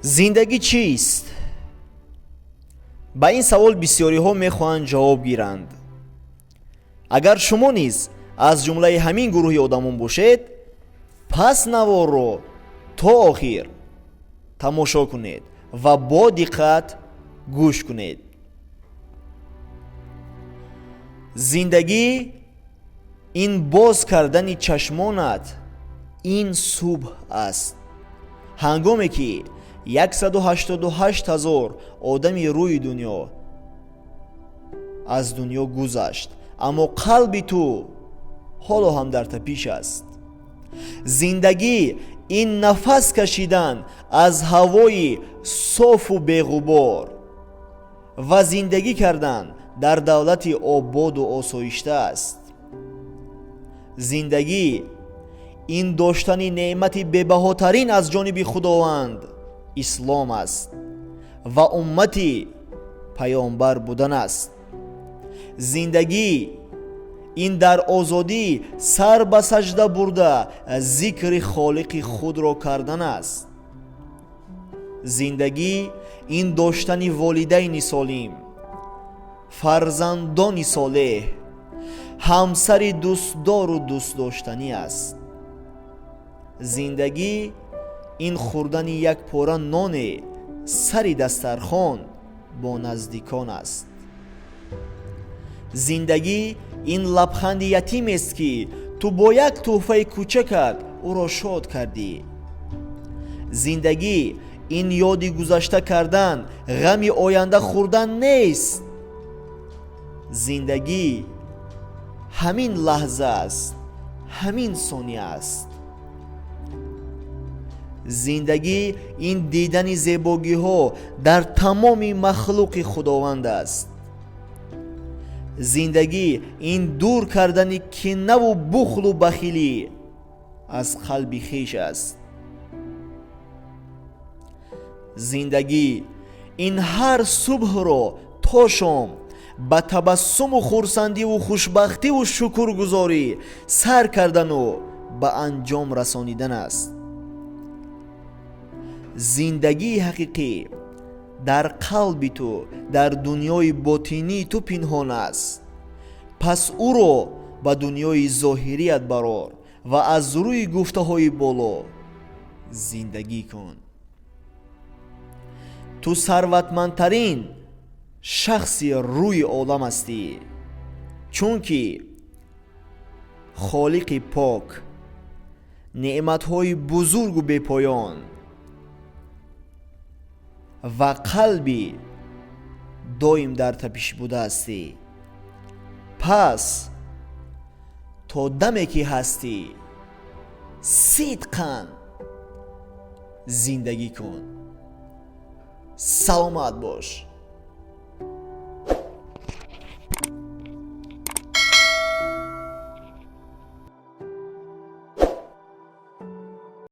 Зиндагӣ чист? Ба ин савол бисёриҳо мехоҳанд ҷавоб гиранд. Агар шумо низ аз ҷумлаи ҳамин гурӯҳи одамон бошед, пас наворро то охир тамошо кунед ва бо диққат гӯш кунед. Зиндагӣ ин боз кардани чашмонат ин субҳ аст, ҳангоме ки 188 ҳазор одами рӯи дунё аз дунё гузашт, аммо қалби ту ҳоло ҳам дар тапиш аст. Зиндагӣ ин нафас кашидан аз ҳавои софу беғубор ва зиндагӣ кардан дар давлати ободу осоишта аст. Зиндагӣ ин доштани неъмати бебаҳотарин аз ҷониби Худованд Ислом аст ва уммати паёмбар будан аст. Зиндагӣ ин дар озодӣ сар ба саҷда бурда зикри Холиқи худро кардан аст. Зиндагӣ ин доштани волидайни солим, фарзандони солеҳ, ҳамсари дӯстдору дӯстдоштанӣ аст. Зиндагӣ ин хӯрдани як пора ноне сари дастархон бо наздикон аст. Зиндагӣ ин лабханди ятимест, ки ту бо як тӯҳфаи кӯчакат ӯро шод кардӣ. Зиндагӣ ин ёди гузашта кардан, ғами оянда хӯрдан нест. Зиндагӣ ҳамин лаҳза аст, ҳамин сония аст. Зиндагӣ ин дидани зебогиҳо дар тамоми махлуқи Худованд аст. Зиндагӣ ин дур кардани кинаву бухлу бахилӣ аз қалби хеш аст. Зиндагӣ ин ҳар субҳро то шом ба табассуму хурсандиву хушбахтиву шукргузорӣ сар кардану ба анҷом расонидан аст. Зиндагии ҳақиқӣ дар қалби ту, дар дунёи ботинии ту пинҳон аст. Пас ӯро ба дунёи зоҳирият барор ва аз рӯи гуфтаҳои боло зиндагӣ кун. Ту сарватмандтарин шахси рӯи олам ҳастӣ, чунки Холиқи пок неъматҳои бузургу бепоён ва қалби доим дар тапиш будаастӣ. Пас то даме ки ҳастӣ, сидқан зиндагӣ кун. Саломат бош.